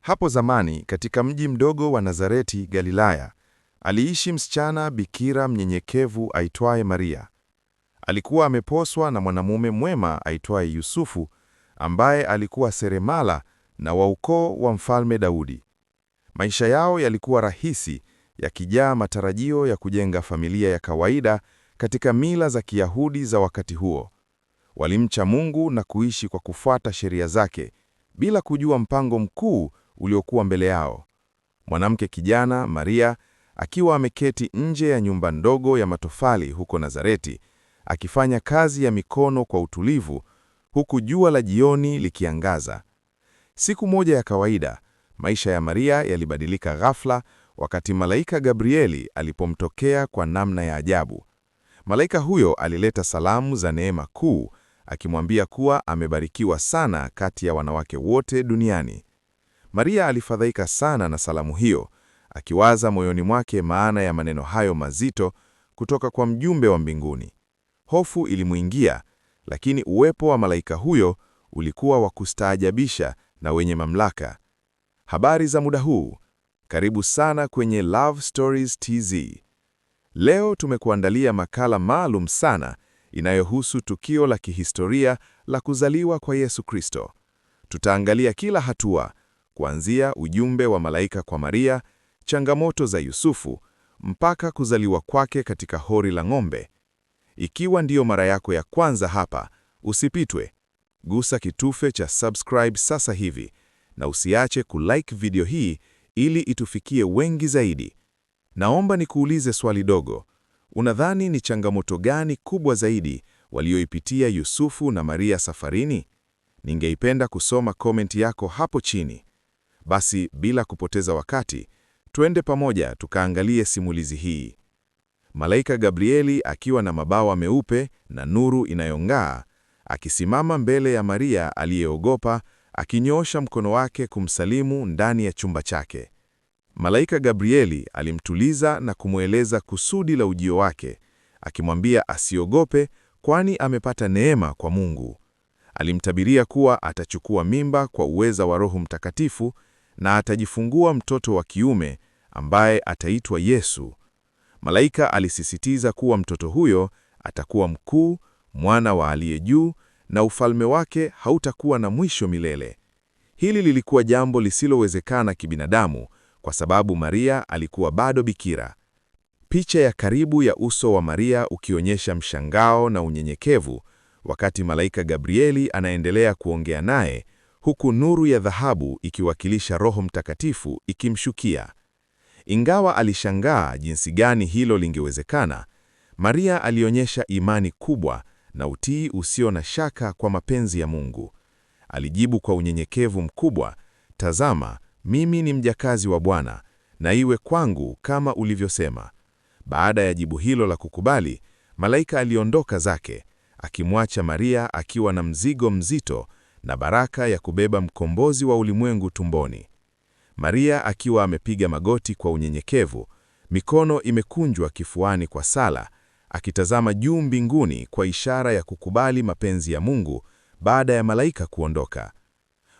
Hapo zamani katika mji mdogo wa Nazareti, Galilaya, aliishi msichana bikira mnyenyekevu aitwaye Maria. Alikuwa ameposwa na mwanamume mwema aitwaye Yusufu, ambaye alikuwa seremala na wa ukoo wa Mfalme Daudi. Maisha yao yalikuwa rahisi, yakijaa matarajio ya kujenga familia ya kawaida katika mila za Kiyahudi za wakati huo. Walimcha Mungu na kuishi kwa kufuata sheria zake, bila kujua mpango mkuu uliokuwa mbele yao. Mwanamke kijana Maria akiwa ameketi nje ya nyumba ndogo ya matofali huko Nazareti, akifanya kazi ya mikono kwa utulivu, huku jua la jioni likiangaza. Siku moja ya kawaida, maisha ya Maria yalibadilika ghafla wakati malaika Gabrieli alipomtokea kwa namna ya ajabu. Malaika huyo alileta salamu za neema kuu, akimwambia kuwa amebarikiwa sana kati ya wanawake wote duniani. Maria alifadhaika sana na salamu hiyo, akiwaza moyoni mwake maana ya maneno hayo mazito kutoka kwa mjumbe wa mbinguni. Hofu ilimuingia, lakini uwepo wa malaika huyo ulikuwa wa kustaajabisha na wenye mamlaka. Habari za muda huu. Karibu sana kwenye Love Stories TZ. Leo tumekuandalia makala maalum sana inayohusu tukio la kihistoria la kuzaliwa kwa Yesu Kristo. Tutaangalia kila hatua, kuanzia ujumbe wa malaika kwa Maria, changamoto za Yusufu, mpaka kuzaliwa kwake katika hori la ng'ombe. Ikiwa ndiyo mara yako ya kwanza hapa, usipitwe. Gusa kitufe cha subscribe sasa hivi na usiache kulike video hii ili itufikie wengi zaidi. Naomba nikuulize swali dogo. Unadhani ni changamoto gani kubwa zaidi walioipitia Yusufu na Maria safarini? Ningeipenda kusoma komenti yako hapo chini. Basi bila kupoteza wakati, twende pamoja tukaangalie simulizi hii. Malaika Gabrieli akiwa na mabawa meupe na nuru inayong'aa, akisimama mbele ya Maria aliyeogopa, akinyoosha mkono wake kumsalimu ndani ya chumba chake. Malaika Gabrieli alimtuliza na kumweleza kusudi la ujio wake, akimwambia asiogope kwani amepata neema kwa Mungu. Alimtabiria kuwa atachukua mimba kwa uweza wa Roho Mtakatifu na atajifungua mtoto wa kiume ambaye ataitwa Yesu. Malaika alisisitiza kuwa mtoto huyo atakuwa mkuu, mwana wa aliye juu, na ufalme wake hautakuwa na mwisho milele. Hili lilikuwa jambo lisilowezekana kibinadamu kwa sababu Maria alikuwa bado bikira. Picha ya karibu ya uso wa Maria ukionyesha mshangao na unyenyekevu wakati malaika Gabrieli anaendelea kuongea naye, huku nuru ya dhahabu ikiwakilisha Roho Mtakatifu ikimshukia. Ingawa alishangaa jinsi gani hilo lingewezekana, Maria alionyesha imani kubwa na utii usio na shaka kwa mapenzi ya Mungu. Alijibu kwa unyenyekevu mkubwa, "Tazama, mimi ni mjakazi wa Bwana, na iwe kwangu kama ulivyosema." Baada ya jibu hilo la kukubali, malaika aliondoka zake, akimwacha Maria akiwa na mzigo mzito na baraka ya kubeba mkombozi wa ulimwengu tumboni. Maria akiwa amepiga magoti kwa unyenyekevu, mikono imekunjwa kifuani kwa sala, akitazama juu mbinguni kwa ishara ya kukubali mapenzi ya Mungu baada ya malaika kuondoka.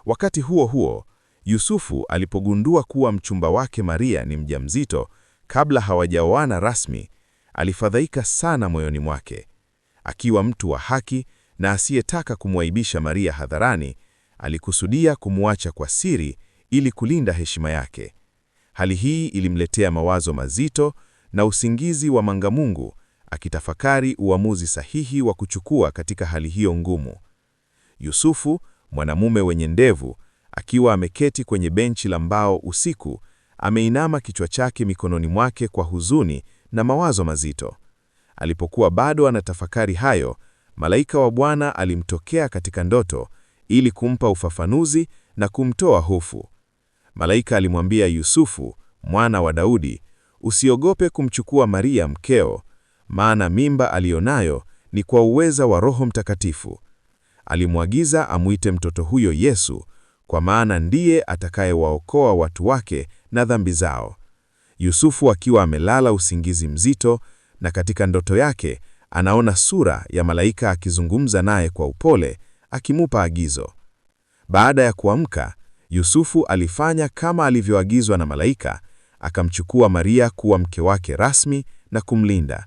Wakati huo huo, Yusufu alipogundua kuwa mchumba wake Maria ni mjamzito kabla hawajaoana rasmi, alifadhaika sana moyoni mwake. Akiwa mtu wa haki na asiyetaka kumwaibisha Maria hadharani, alikusudia kumwacha kwa siri ili kulinda heshima yake. Hali hii ilimletea mawazo mazito na usingizi wa mangamungu, akitafakari uamuzi sahihi wa kuchukua katika hali hiyo ngumu. Yusufu, mwanamume wenye ndevu, akiwa ameketi kwenye benchi la mbao usiku, ameinama kichwa chake mikononi mwake kwa huzuni na mawazo mazito. Alipokuwa bado anatafakari hayo, malaika wa Bwana alimtokea katika ndoto ili kumpa ufafanuzi na kumtoa hofu. Malaika alimwambia Yusufu, mwana wa Daudi, usiogope kumchukua Maria mkeo, maana mimba aliyonayo ni kwa uweza wa Roho Mtakatifu. Alimwagiza amwite mtoto huyo Yesu, kwa maana ndiye atakayewaokoa watu wake na dhambi zao. Yusufu akiwa amelala usingizi mzito, na katika ndoto yake anaona sura ya malaika akizungumza naye kwa upole, akimupa agizo. Baada ya kuamka, Yusufu alifanya kama alivyoagizwa na malaika, akamchukua Maria kuwa mke wake rasmi na kumlinda.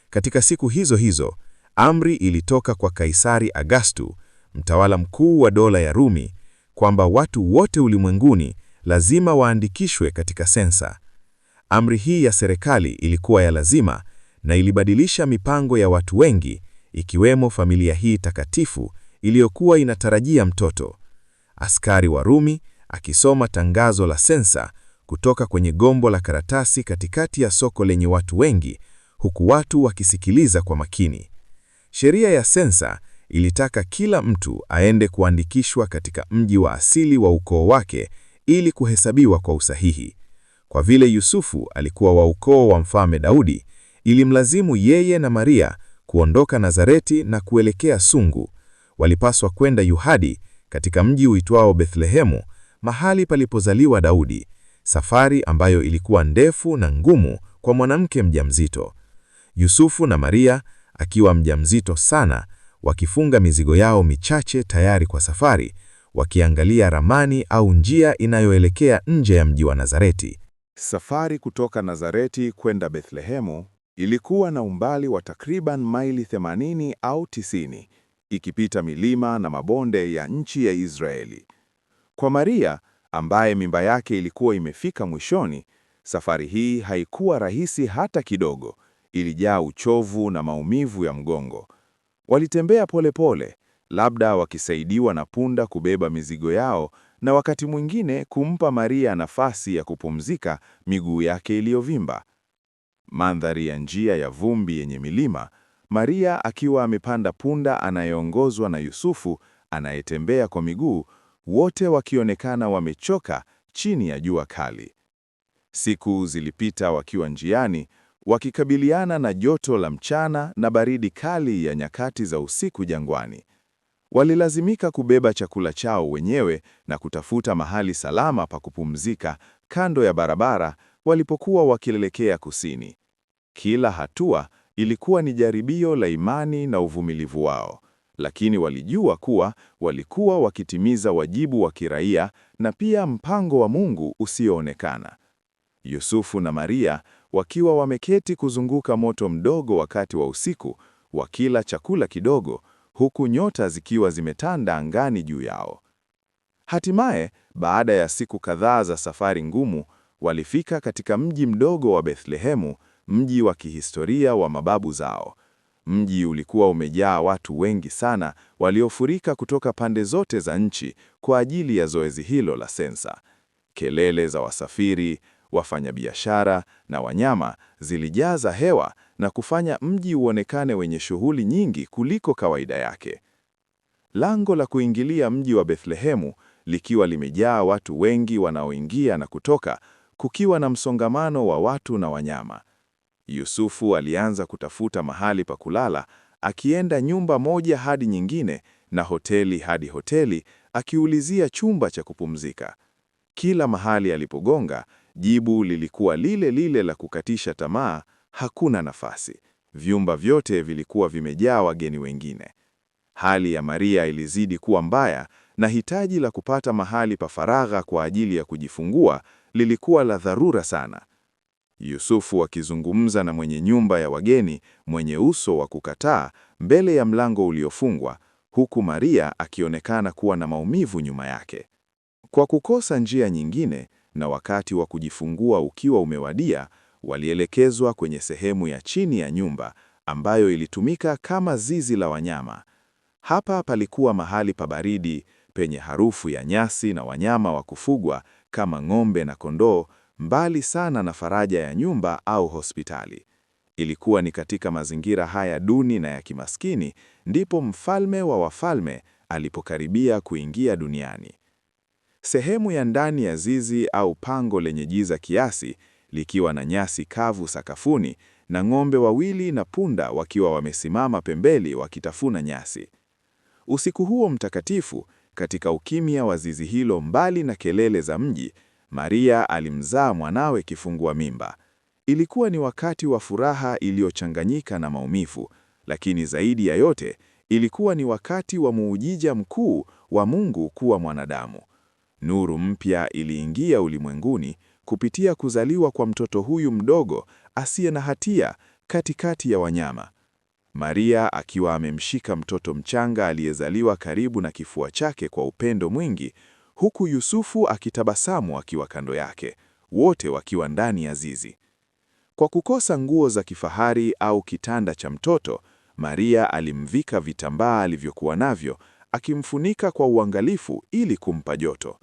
Katika siku hizo hizo, amri ilitoka kwa Kaisari Augusto, mtawala mkuu wa dola ya Rumi, kwamba watu wote ulimwenguni lazima waandikishwe katika sensa. Amri hii ya serikali ilikuwa ya lazima na ilibadilisha mipango ya watu wengi, ikiwemo familia hii takatifu iliyokuwa inatarajia mtoto. Askari wa Rumi akisoma tangazo la sensa kutoka kwenye gombo la karatasi katikati ya soko lenye watu wengi, huku watu wakisikiliza kwa makini. Sheria ya sensa ilitaka kila mtu aende kuandikishwa katika mji wa asili wa ukoo wake ili kuhesabiwa kwa usahihi. Kwa vile Yusufu alikuwa wa ukoo wa Mfalme Daudi, ilimlazimu yeye na Maria kuondoka Nazareti na kuelekea Sungu. Walipaswa kwenda Yuhadi katika mji uitwao Bethlehemu, mahali palipozaliwa Daudi, safari ambayo ilikuwa ndefu na ngumu kwa mwanamke mjamzito. Yusufu na Maria, akiwa mjamzito sana, wakifunga mizigo yao michache tayari kwa safari, wakiangalia ramani au njia inayoelekea nje ya mji wa Nazareti. Safari kutoka Nazareti kwenda Bethlehemu ilikuwa na umbali wa takriban maili 80 au 90, ikipita milima na mabonde ya nchi ya Israeli. Kwa Maria, ambaye mimba yake ilikuwa imefika mwishoni, safari hii haikuwa rahisi hata kidogo. Ilijaa uchovu na maumivu ya mgongo. Walitembea polepole pole, labda wakisaidiwa na punda kubeba mizigo yao na wakati mwingine kumpa Maria nafasi ya kupumzika miguu yake iliyovimba. Mandhari ya njia ya vumbi yenye milima, Maria akiwa amepanda punda anayeongozwa na Yusufu anayetembea kwa miguu, wote wakionekana wamechoka chini ya jua kali. Siku zilipita wakiwa njiani, wakikabiliana na joto la mchana na baridi kali ya nyakati za usiku jangwani. Walilazimika kubeba chakula chao wenyewe na kutafuta mahali salama pa kupumzika kando ya barabara walipokuwa wakielekea kusini. Kila hatua ilikuwa ni jaribio la imani na uvumilivu wao, lakini walijua kuwa walikuwa wakitimiza wajibu wa kiraia na pia mpango wa Mungu usioonekana. Yusufu na Maria wakiwa wameketi kuzunguka moto mdogo wakati wa usiku, wakila chakula kidogo, huku nyota zikiwa zimetanda angani juu yao. Hatimaye, baada ya siku kadhaa za safari ngumu, walifika katika mji mdogo wa Bethlehemu, mji wa kihistoria wa mababu zao. Mji ulikuwa umejaa watu wengi sana waliofurika kutoka pande zote za nchi kwa ajili ya zoezi hilo la sensa. Kelele za wasafiri, wafanyabiashara na wanyama zilijaza hewa na kufanya mji uonekane wenye shughuli nyingi kuliko kawaida yake. Lango la kuingilia mji wa Bethlehemu likiwa limejaa watu wengi wanaoingia na kutoka, kukiwa na msongamano wa watu na wanyama. Yusufu alianza kutafuta mahali pa kulala, akienda nyumba moja hadi nyingine na hoteli hadi hoteli, akiulizia chumba cha kupumzika. Kila mahali alipogonga, jibu lilikuwa lile lile la kukatisha tamaa: hakuna nafasi. Vyumba vyote vilikuwa vimejaa wageni wengine. Hali ya Maria ilizidi kuwa mbaya na hitaji la kupata mahali pa faragha kwa ajili ya kujifungua lilikuwa la dharura sana. Yusufu akizungumza na mwenye nyumba ya wageni mwenye uso wa kukataa mbele ya mlango uliofungwa, huku Maria akionekana kuwa na maumivu nyuma yake. Kwa kukosa njia nyingine na wakati wa kujifungua ukiwa umewadia, walielekezwa kwenye sehemu ya chini ya nyumba ambayo ilitumika kama zizi la wanyama. Hapa palikuwa mahali pa baridi penye harufu ya nyasi na wanyama wa kufugwa kama ng'ombe na kondoo, mbali sana na faraja ya nyumba au hospitali. Ilikuwa ni katika mazingira haya duni na ya kimaskini ndipo mfalme wa wafalme alipokaribia kuingia duniani. Sehemu ya ndani ya zizi au pango lenye giza kiasi, likiwa na nyasi kavu sakafuni na ng'ombe wawili na punda wakiwa wamesimama pembeni wakitafuna nyasi. Usiku huo mtakatifu, katika ukimya wa zizi hilo mbali na kelele za mji, Maria alimzaa mwanawe kifungua mimba. Ilikuwa ni wakati wa furaha iliyochanganyika na maumivu, lakini zaidi ya yote, ilikuwa ni wakati wa muujiza mkuu wa Mungu kuwa mwanadamu. Nuru mpya iliingia ulimwenguni kupitia kuzaliwa kwa mtoto huyu mdogo asiye na hatia katikati ya wanyama. Maria akiwa amemshika mtoto mchanga aliyezaliwa karibu na kifua chake kwa upendo mwingi, huku Yusufu akitabasamu akiwa kando yake, wote wakiwa ndani ya zizi. Kwa kukosa nguo za kifahari au kitanda cha mtoto, Maria alimvika vitambaa alivyokuwa navyo, akimfunika kwa uangalifu ili kumpa joto.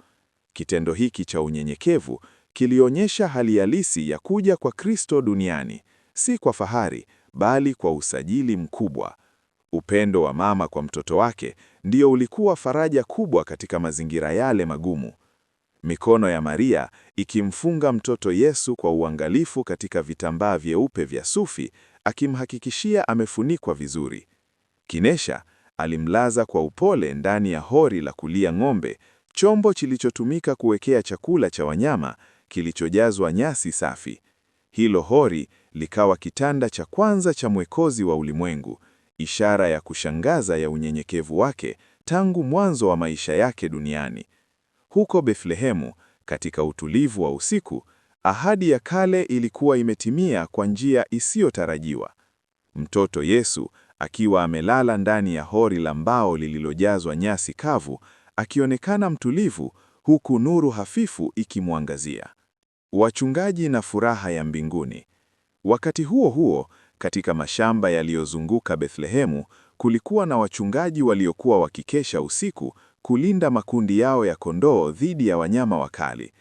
Kitendo hiki cha unyenyekevu kilionyesha hali halisi ya kuja kwa Kristo duniani, si kwa fahari, bali kwa usajili mkubwa. Upendo wa mama kwa mtoto wake ndio ulikuwa faraja kubwa katika mazingira yale magumu. Mikono ya Maria ikimfunga mtoto Yesu kwa uangalifu katika vitambaa vyeupe vya sufi, akimhakikishia amefunikwa vizuri. Kinesha alimlaza kwa upole ndani ya hori la kulia ng'ombe, chombo kilichotumika kuwekea chakula cha wanyama kilichojazwa nyasi safi. Hilo hori likawa kitanda cha kwanza cha Mwokozi wa ulimwengu, ishara ya kushangaza ya unyenyekevu wake tangu mwanzo wa maisha yake duniani. Huko Bethlehemu, katika utulivu wa usiku, ahadi ya kale ilikuwa imetimia kwa njia isiyotarajiwa. Mtoto Yesu akiwa amelala ndani ya hori la mbao lililojazwa nyasi kavu, akionekana mtulivu huku nuru hafifu ikimwangazia. Wachungaji na furaha ya mbinguni. Wakati huo huo, katika mashamba yaliyozunguka Bethlehemu, kulikuwa na wachungaji waliokuwa wakikesha usiku kulinda makundi yao ya kondoo dhidi ya wanyama wakali.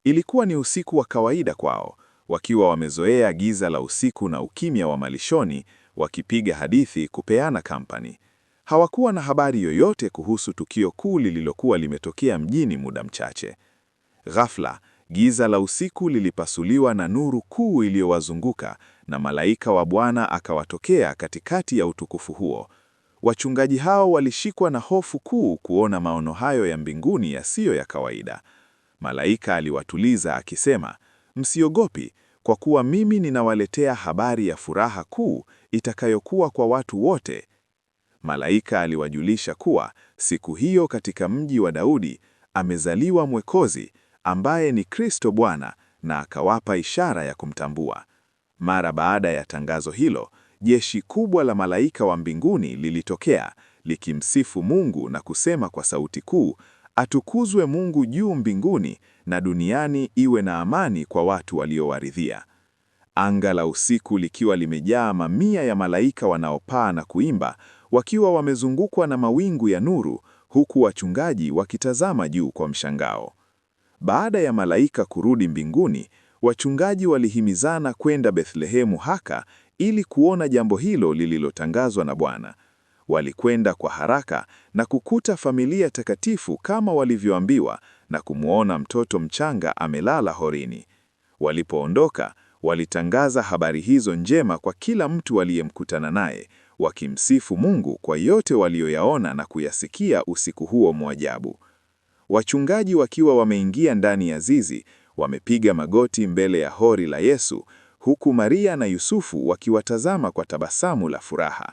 Ilikuwa ni usiku wa kawaida kwao, wakiwa wamezoea giza la usiku na ukimya wa malishoni, wakipiga hadithi, kupeana kampani. Hawakuwa na habari yoyote kuhusu tukio kuu lililokuwa limetokea mjini muda mchache. Ghafla, giza la usiku lilipasuliwa na nuru kuu iliyowazunguka na malaika wa Bwana akawatokea katikati ya utukufu huo. Wachungaji hao walishikwa na hofu kuu kuona maono hayo ya mbinguni yasiyo ya kawaida. Malaika aliwatuliza akisema, msiogopi, kwa kuwa mimi ninawaletea habari ya furaha kuu itakayokuwa kwa watu wote. Malaika aliwajulisha kuwa siku hiyo katika mji wa Daudi amezaliwa Mwokozi ambaye ni Kristo Bwana, na akawapa ishara ya kumtambua. Mara baada ya tangazo hilo, jeshi kubwa la malaika wa mbinguni lilitokea likimsifu Mungu na kusema kwa sauti kuu, atukuzwe Mungu juu mbinguni na duniani iwe na amani kwa watu waliowaridhia. Anga la usiku likiwa limejaa mamia ya malaika wanaopaa na kuimba, wakiwa wamezungukwa na mawingu ya nuru, huku wachungaji wakitazama juu kwa mshangao. Baada ya malaika kurudi mbinguni, wachungaji walihimizana kwenda Bethlehemu haka ili kuona jambo hilo lililotangazwa na Bwana. Walikwenda kwa haraka na kukuta familia takatifu kama walivyoambiwa na kumwona mtoto mchanga amelala horini. Walipoondoka, walitangaza habari hizo njema kwa kila mtu aliyemkutana naye, wakimsifu Mungu kwa yote walioyaona na kuyasikia usiku huo mwajabu. Wachungaji wakiwa wameingia ndani ya zizi, wamepiga magoti mbele ya hori la Yesu, huku Maria na Yusufu wakiwatazama kwa tabasamu la furaha.